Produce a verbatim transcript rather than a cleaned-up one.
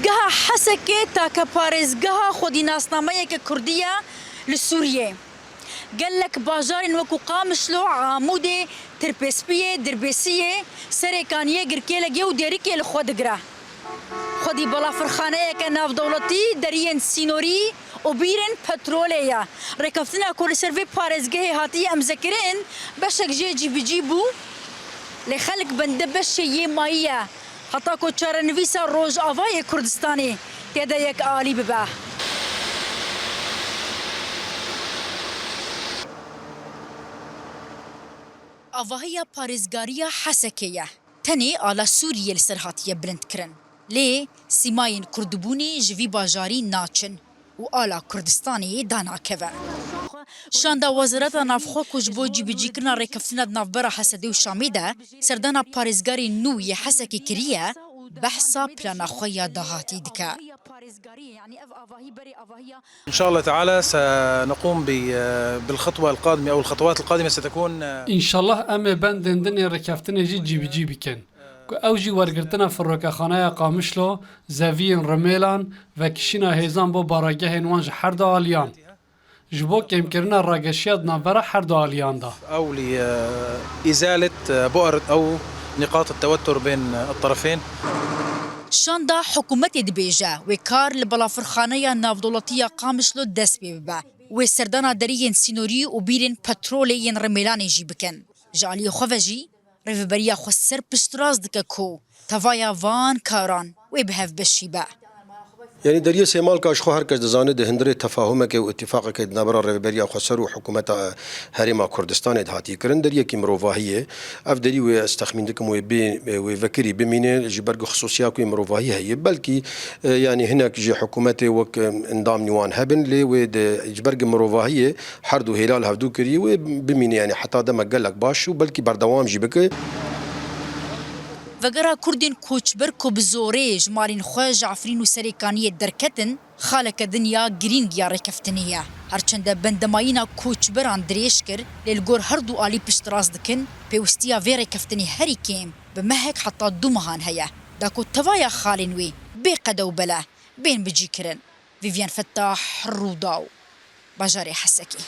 Geha Hesekê take parêzgeha xwedînasnameyeke kurdî ye li Sûriyê. Gelek bajarên wekû Qamişlo, Amûdê, Tirpêspiyê, Dirbêsiyê, Serêkaniyê, Girkêlegê û Dêrikê li xwe digire. Xwedî balafirxaneyeke navdewletî, deriyên sînorî û bîrên petrolê ye. Rêkeftina ku li ser vê parêzgehê hatiye îmzekirin, beşek jê cîbicî bû, lê xelk bende beşê yê mayî ye. Heta ku çarenivîsa Rojavayê Kurdistanê tê de yekalî bibe. Avahiya parêzgariya Hesekê ye. Tenê ala Sûriyê li ser hatiye bilindkirin. Lê sîmayên kurdbûnê ji vî bajarî naçin û ala Kurdistanê danakeve. Şanda Wezareta Navxwe ku ji bo cîbicîkirina rêkeftina di navbera Hesedê û Şamê de serdana parêzgarê nû yê Hesekê kiriye, behsa plana xwe ya dahatî dike. إن شاء الله تعالى سنقوم ب- بالخطوة القادمة أو الخطوات القادمة ستكون Înşallah em ê bendên din ê rêkeftinê jî cîbicî bikin. Ku ew jî wergirtina firokexaneya Qamişlo, zeviyên Rimêlan, vekişîna hêzan bo baragehên wan ji her du aliyan. Ji bo kêmkirina rageşiya di navbera her du aliyan de. أو لإزالة بؤر أو نقاط التوتر بين الطرفين. Şanda hikûmetê dibêje, wê kar li balafirxaneya navdewletî ya Qamişlo dest pê bibe. Wê serdana deriyên sînorî û bîrên petrolê yên Rimêlanê jî bikin. Ji aliyê xwe ve jî Rêveberiya Xweser piştrast dike ku tevaya van karan wê bi hev bişîbe. Yanî Deriyê Sêmalka ji xwe her kes dizane di hundirê tefahumekê û îtîfaqekê di navbera Rêveberiya Xweser û Hikûmeta Herêma Kurdistanê de hatiye kirin. Deriyekî mirovahî ye. Ev derî wê ez texmîn dikim wê bê, wê vekirî bimîne ji ber ku xisûsiya ku yê mirovahî heye. Belkî e, yanî hinek ji hikûmetê wek e, endamnî wan hebin lê wê di ji ber ku mirovahî ye her du hêla li hevdû kiriye wê bimîne yanî heta demek gelek baş û belkî berdewam jî bike. Vegera Kurdên koçber ku bi zorê ji malên xwe ji Efrîn û Serêkaniyê derketin, xaleke din ya girîng ya rêkeftinê ye. Her çende bendemayîna koçberan dirêj kir, lê li gor her du alî piştrast dikin, pêwistiya vê rêkeftinê herî kêm bi mehek heta du mehan heye, da ku tevaya xalên wê bê qede û bele bên bicîkirin. Vîvyen Fettah, Rûdaw, bajarê Hesekê.